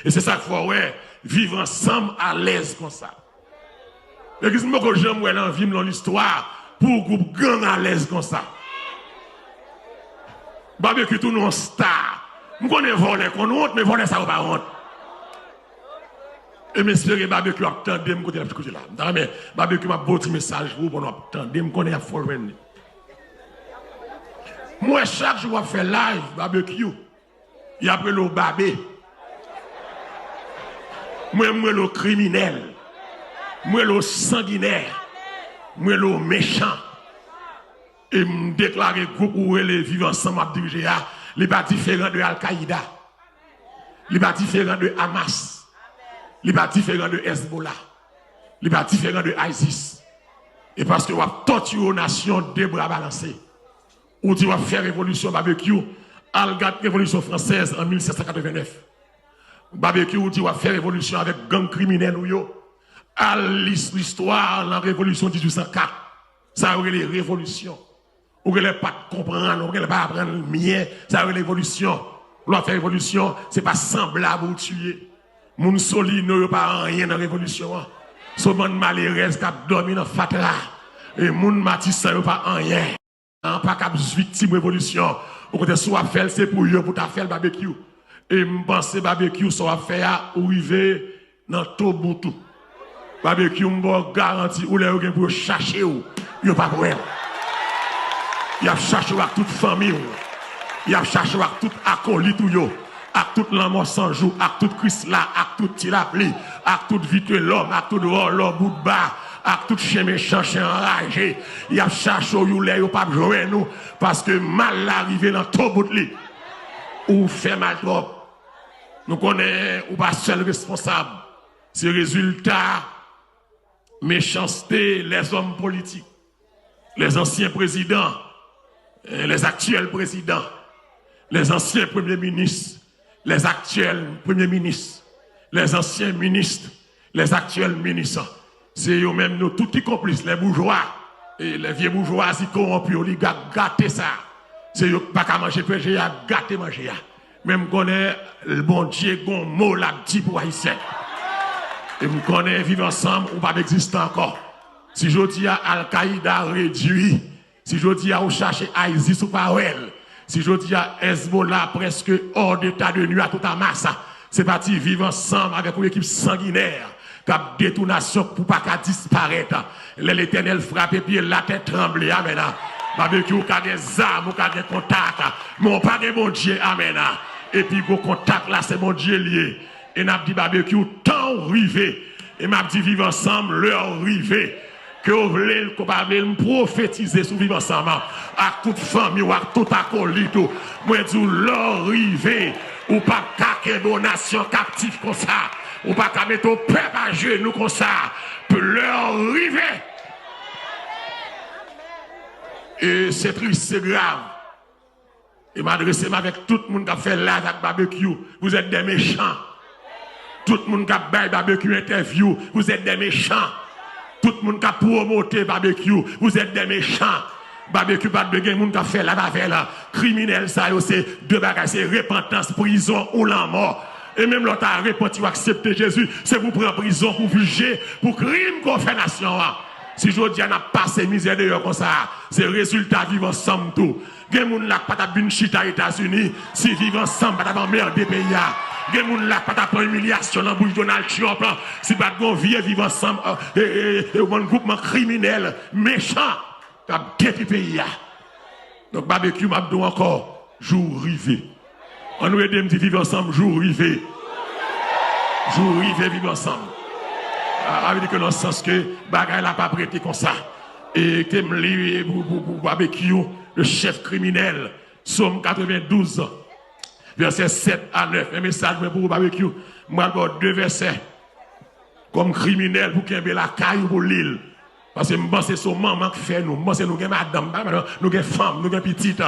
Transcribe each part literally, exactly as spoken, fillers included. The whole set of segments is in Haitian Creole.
E se sa k fè w wè Viv Ansanm alèz konsa. Legliz, m poko janm wè nan vi m nan listwa pou gwoup gang alèz konsa. Babekyou tou nou yon sta. M konnen vòlè konn wont, men vòlè sa yo pa wont. E m espere Babekyou ap tande m kote l ap koute la. M ta renmen Babekyou, m ap ba w ti mesaj pou ou pandan w ap tande m, konnen y ap fè w jwenn li. M wè chak jou w ap fè live, Babekyou, y ap rele w Babe. Mwen, m rele w kriminèl. M rele w sanginè. M rele w mechan. E m deklare gwoup ou rele Viv Ansanm ap dirije a, li pa diferan de Al-Qaïda. Li pa diferan de Hamas. Li pa diferan de Hezbollah. Li pa diferan de ISIS. E paske w ap tòtire yon nasyon de bra balanse. Ou di w ap fè revolisyon, Babekyou, al gad revolisyon fransèz an mil sèt san katrevennnèf. Babekyou, ou di w ap fè revolisyon avèk gang kriminèl ou yo. Al li listwa nan revolisyon dizuit san kat. Sa yo rele revolisyon. Ou genlè pa t konprann, ou genlè pa aprann byen, sa yo rele revolisyon. Lè w ap fè revolisyon, se pa sanblab ou tiye. Moun Solino yo pa anyen nan revolisyon an. Se yon bann malerèz k ap dòmi nan fatra. E moun Matisan yo pa anyen. An pa kab viktim revolisyon. Okontrè, si w ap fè l, se pou yo pou ta fè l, Babekyou. E m panse, Babekyou, sa w ap fè a, ou rive nan tobout ou. Babekyou, m ba w garanti, ou lè yo gen pou yo chache w, yo p ap wè w. Y ap chache w ak tout fanmi w. Y ap chache w ak tout akolit ou yo, ak tout Lanmò San Jou, ak tout Krisla, ak tout Ti Lapli, ak tout Vitelòm, ak tout vòlò boutba, ak tout chen mechan, chen anraje. Y ap chache w, yo lè yo p ap jwenn ou, paske mal la rive nan tobout li. Ou fè mal twòp. Nou konnen ou pa sèl responsab. Se rezilta mechanste lèzòm politik, les anciens présidents, euh, les actuels présidents, les anciens premiers ministres, les actuels premiers ministres, les anciens ministres, les actuels ministres. Se yo menm, nou tout ki konplis, les bourgeois, e les vieux bourgeoisie corrompus, oligak gate sa. Se yo k pa ka manje peje, y ap gate manje a. Men m konnen Bondye gon mo l ap di pou Ayisyen. E m konnen Viv Ansanm, ou p ap egziste ankò. Si jodi a Al-Qaïda redui, si jodi a ou chache ISIS ou pa wè l, si jodi a Hezbollah prèske hors d'état de nuire à toute Hamas, se pati Viv Ansanm avèk yon ekip sanginè k ap detwi nasyon pou pa ka disparèt. Lè Letènèl frape pye, latè tranble. Amèn. Babekyou, ou ka gen zam, ou ka gen kontak, men ou pa gen Bondye. Amèn. Epi gwo kontak la, se Bondye l ye. E n ap di Babekyou, tan w rive. E m ap di Viv Ansanm, lè w rive. Ke w vle l, ke w pa vle l, m pwofetize sou Viv Ansanm, ak tout fanmi w, ak tout akolit ou. Mwen di w, lè w rive, ou p ap ka kenbe yon nasyon kaptif konsa. Ou pa ka mete yon pèp ajenou konsa. Lè w rive. E se tris, se grav. E m adrese m avèk tout moun k ap fè live ak Babekyou. Vous êtes des méchants. Tout moun k ap bay Babekyou entèvyou, vous êtes des méchants. Tout moun k ap pwomote Babekyou, vous êtes des méchants. Babekyou pa t dwe gen moun k ap fè live avè l. Kriminèl sa yo, se de bagay, se repantans, prizon ou lanmò. E menm lè w ta repanti, w aksepte Jezi, se pou pran prizon, pou jije, pou krim ke w fè nasyon an. Si jodi a n ap pase mizè deyò konsa, se rezilta Viv Ansanm tou. Gen moun la k pa t ap vin chita Etazini si Viv Ansanm pa t ap anmède peyi a. Gen moun la k pa t ap pran imilyasyon nan bouch Donald Trump si pa t gen yon vye Viv Ansanm, e, e, e, yon bann gwoupman kriminèl, mechan k ap detwi peyi a. Donk, Babekyou, m ap di w ankò, jou w rive. Ann nou ede m di Viv Ansanm, jou w rive. Jou w rive, Viv Ansanm. A, sa vle di ke nan sans ke bagay la p ap rete konsa. E ke m li pou, pou, pou Babekyou, le chèf kriminèl, Sòm katrevendouz, vèsè sèt a nèf. Men mesaj mwen pou ou, Babekyou. M pral ba w de vèsè. Kòm kriminèl pou kenbe lakay ou pou li l. Paske m panse se yon manman k fè nou. M panse nou gen madanm, nou gen fanm, nou gen pitit.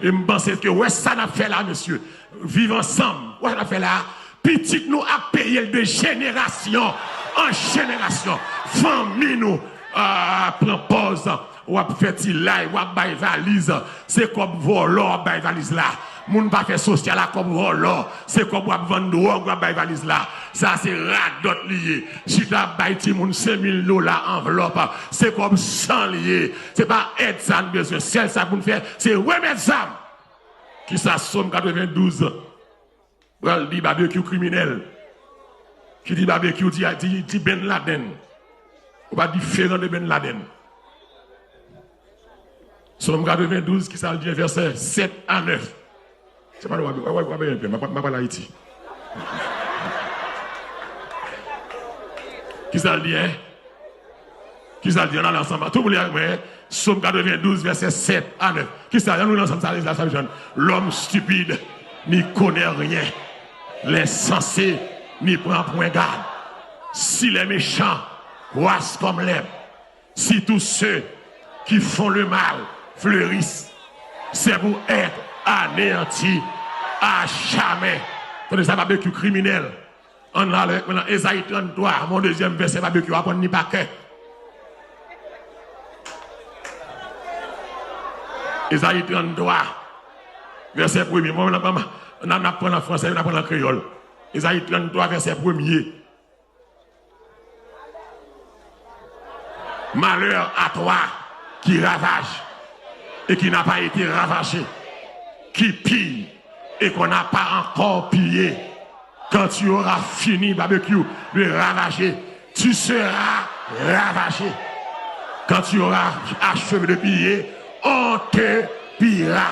E m panse ke wè sa n ap fè la, mesye. Viv Ansanm. Wè sa n ap fè la. Pitit nou ap peye l de jenerasyon an jenerasyon. Fanmi nou, a, pran pòz. W ap fè ti lay, w ap bay valiz. Se kòb vòlò w ap bay valiz la. Moun pa fè sosyal ak kòb vòlò. Se kòb w ap vann dwòg, w ap bay valiz la. Sa se radòt li ye. Chita ap bay timoun senk mil dola anvlòp. Se kòb san li ye. Se pa èd sa n bezwen. Sèl sa pou n fè, se remèt zam. Kisa Sòm katrevendouz pral di Babekyou kriminèl? Ki di Babekyou di, di, di Ben Laden. Ou pa diferan de Ben Laden. Sòm katrevendouz, kisa l di, vèsè sèt a nèf? Se pa nou, w ap, w ap, w ap, m ap, m ap al Ayiti. Kisa l di, en? Kisa l di? Ann ale ansanm. Tout moun li ak mwen, en? Sòm katrevendouz, vèsè sèt a nèf. Kisa? Ann nou li ansanm sa, sa, sa, Jan. L'homme stupide n'y connaît rien. L'insensé n'y prend point garde. Si les méchants croissent comme l'herbe, si tous ceux qui font le mal fleurissent, c'est pour être anéantis à jamais. Tande sa, Babekyou kriminèl. Ann ale avèk mwen nan Ezayi tranntwa, mon dezyèm vèsè, Babekyou aprann li pa kè. Ezayi tranntwa, vèsè premye. Mwen, mwen, mwen, n ap, n ap pran l an fransè, n ap pran l an kreyòl. Ezayi tranntwa, vèsè premye. Malheur à toi qui ravage et qui n'a pas été ravagé, qui pille et qu'on n'a pas encore pillé. Quand tu auras fini, Babekyou, de ravager, tu seras ravagé. Quand tu auras achevé de piller, on te pillera.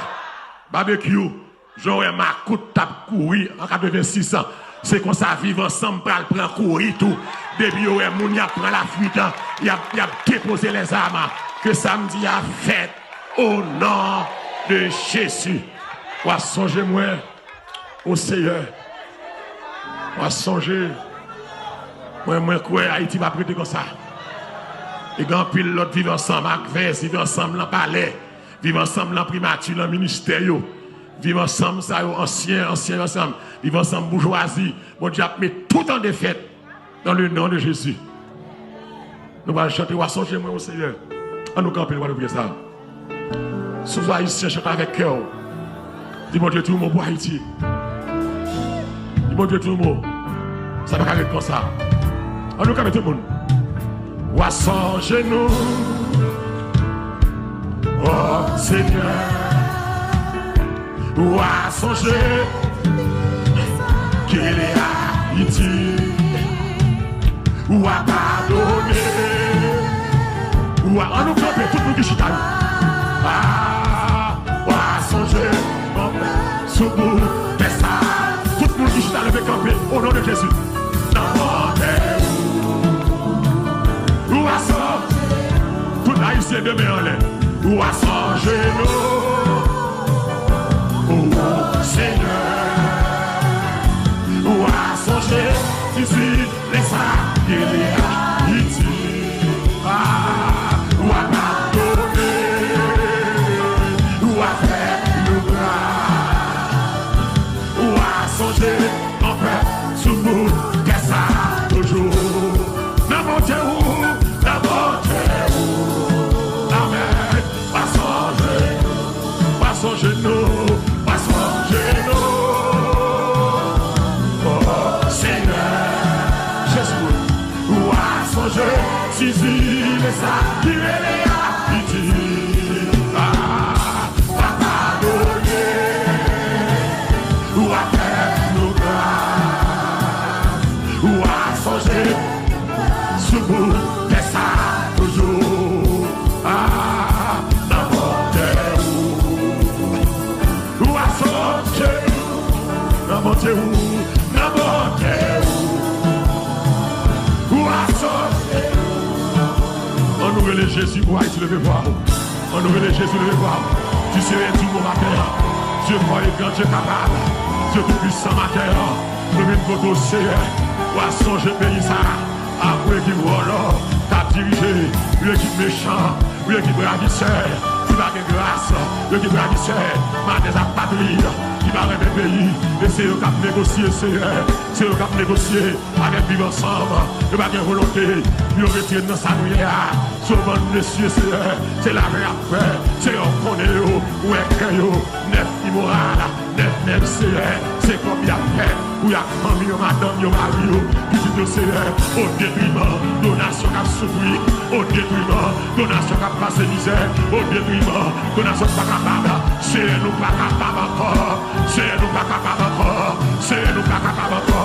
Babekyou, jan w wè makout t ap kouri an katrevensis an, se konsa Viv Ansanm pral pran kouri tou. Depi yo wè moun y ap pran lafwit an, y ap, y ap depoze lèzam. Ke sa m di a fèt o non de Jezi. W a sonje mwen, o Seyè. W a sonje. Mwen, mwen kwè Ayiti p ap rete konsa. E gen anpil lòt Viv Ansanm ak vès, Viv Ansanm nan palè. Viv Ansanm nan primati, nan ministè yo. Viv Ansanm sa yo, ansyen, ansyen ansanm. Viv Ansanm boujwazi. Bondye ap met tout an defèt dans le nom de Jésus. Nou pral chante, w a sonje mwen, o Seyè. Ann nou kanpe, nou pral priye sa. Si w se Ayisyen, chante avèk kè w. Di Bondye ti yon mo pou Ayiti. Di Bondye ti yon mo. Sa pa ka ret konsa. Ann nou kanpe tout moun. W a sonje nou, o Senyè. W a sonje ki rele Ayiti. W a padone. W a, ann nou kanpe, tout moun ki chita yo. Ah, w a sonje, sou bout tè sa. Tout moun ki chita, leve kanpe, o non de Jezi. Nan bonte ou. W a sonje. Tout Ayisyen de men anlè. W a sonje nou. O Senyè. W a sonje. Ti si. Lè sa ki rele Ayiti, ah, w a padone, w a fè nou gras, w a sonje yon pèp sou bout tè sa toujou. Nan bonte ou, nan bonte ou. Amèn. W a sonje nou, w a sonje nou, w a sonje nou. O Senyè, Jezi, w a sonje ti zile sa ki rele Ayiti. Ah, w a padone, w a fè nou gras, w a sonje sou bout tè sa toujou. Ah, nan bonte ou. W a sonje nou. Nan bonte ou. Nan bonte ou. W a sonje nou. Ann nou rele Jezi pou Ayiti, leve vwa w. Ann nou rele Jezi, leve vwa w. Di Seyè, di mo maten an. Dye fò e gran, Dye kapab. Dye toupwisan maten an. Nou vin kote w, Seyè. W a sonje peyi sa a. Apre ekip vòlò k ap dirije, yon ekip mechan, yon ekip ravisè, ki pa gen gras, yon ekip ravisè, malèz ak patri, ki pa renmen peyi, e se yo k ap negosye, Seyè, se yo k ap negosye avèk Viv Ansanm, yo pa gen volonte pou yo retire n nan sa nou ye a, se yo vann mesye, Seyè, se lapè y ap fè, Seyè, w konnen yo, ou wè kè yo, nèf imoral, nèf nèf, Seyè, se kòb y ap fè pou y ak fanmi yo, madanm yo, mari yo, pitit yo, Seyè, o detriman de yon nasyon k ap soufri, o detriman de yon nasyon k ap pase mizè, o detriman de yon nasyon k pa kapab. Seyè, nou pa kapab ankò. Seyè, nou pa kapab ankò. Seyè, nou pa kapab ankò.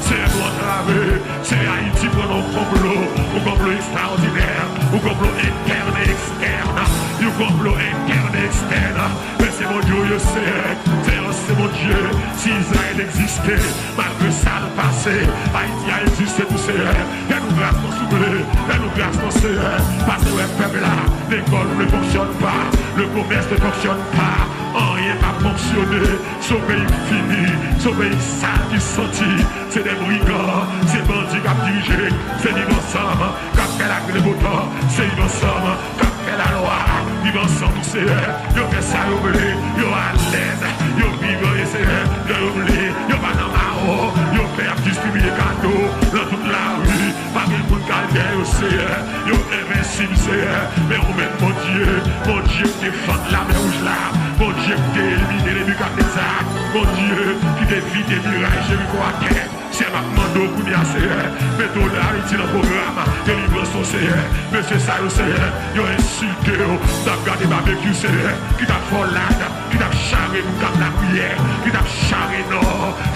Seyè, nou antrave. Seyè, Ayiti pran nan yon konplo, yon konplo ekstraòdinè, yon konplo entèn e ekstèn, yon konplo entèn e ekstèn. Men se Bondye w ye, Seyè. Seyè, se Bondye. Si Izrayèl egziste, malgre sa l pase, Ayiti a egziste tou, Seyè. Fè nou gras non, souple. Fè nou gras non, Seyè. Pase wè pèp la. L'école ne fonctionne pas. Le commerce ne fonctionne pas. Anyen pa fonksyone. Se yon peyi fini. Se yon peyi sal ki santi. Se de brigan. Se bandi k ap dirije. Se Viv Ansanm k ap fè laglebotan. Se Viv Ansanm k ap fè lalwa. Viv Ansanm, Seyè. Yo fè sa yo vle. Yo alèz. Yo viv, Seyè, jan yo vle. Yo pa nan mawo. Yo fè, y ap distribiye kado nan tout lari. Pa gen moun k al dèyè yo, Seyè. Yo envensib, Seyè. Men ou menm, Bondye, Bondye ki te fann Lamè Wouj la, Bondye ki te elimine Nebikadneza, Bondye ki te vide miray Jeriko atè. Seyè, m ap mande w kounye a, Seyè, mete w nan Ayiti nan pwogram delivrans ou, Seyè. Mesye sa yo, Seyè, yo ensilte w. M t ap gade Babekyou, Seyè, ki t ap fè w lad, ki t ap chare moun k ap lapriyè, ki t ap chare nò.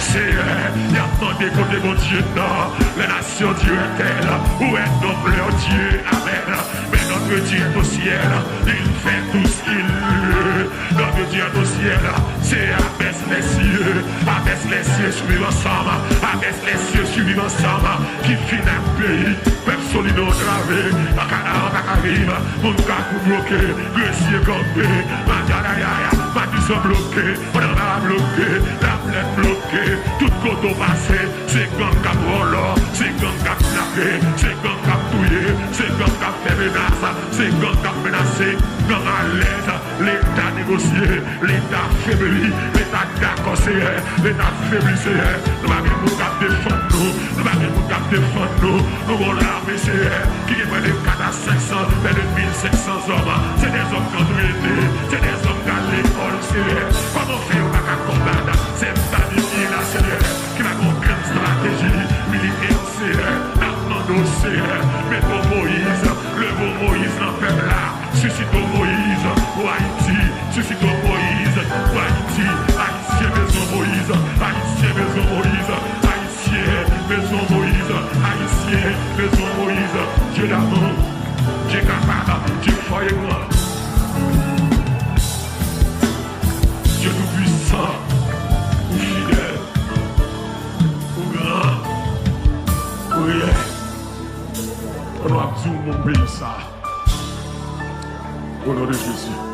Seyè, y ap mande kote Bondye nan. Les nations diraient-elles, où est donc leur Dieu? Amèn. Mais notre Dieu est au ciel, il fait tout ce qu'il veut. Notre Dieu est au ciel, Seyè, abaisse les cieux, abaisse les cieux sur Viv Ansanm, abaisse les cieux sur Viv Ansanm, ki fin ak peyi, pèp Solino antrave, pa ka, pa ka viv, moun Kafou bloke, Gresye kanpe, Magadayaya, Matisan bloke, Onanbara bloke, Laplèn bloke, tout kote w pase, se gang k ap vòlò, se gang k ap kidnape, se gang k ap touye, se gang k ap fè menas, se gang k ap menase, gang alèz, Leta negosye, Leta febli, Leta dakò, Seyè, Leta febli, Seyè. Nou pa gen moun k ap defann nou, nou pa gen moun k ap defann nou. Nou gon lame, Seyè, ki gen prè de kat a senk san, prè de mil senk san zòm. Se de zòm k antrene, se de zòm k al lekòl, Seyè. Kòman fè yo pa ka konbat? Se Babib ki la, Seyè, ki pa gen okenn estrateji militè, Seyè. N ap mande w, Seyè, mete w Moyiz, leve w Moyiz nan pèp la. Sisite w Moyiz pou Ayiti, sisite w Moyiz pou Ayiti. Ayisyen bezwen Moyiz, Ayisyen bezwen Moyiz, Ayisyen bezwen Moyiz, Ayisyen bezwen Moyiz. Dye d'amour, Dye kapab, Dye fò e gran. Dye tou pwisan, ou fidèl, ou gran, ou reyèl. Konnen w ap di w bon peyi sa. Au nom de Jésus.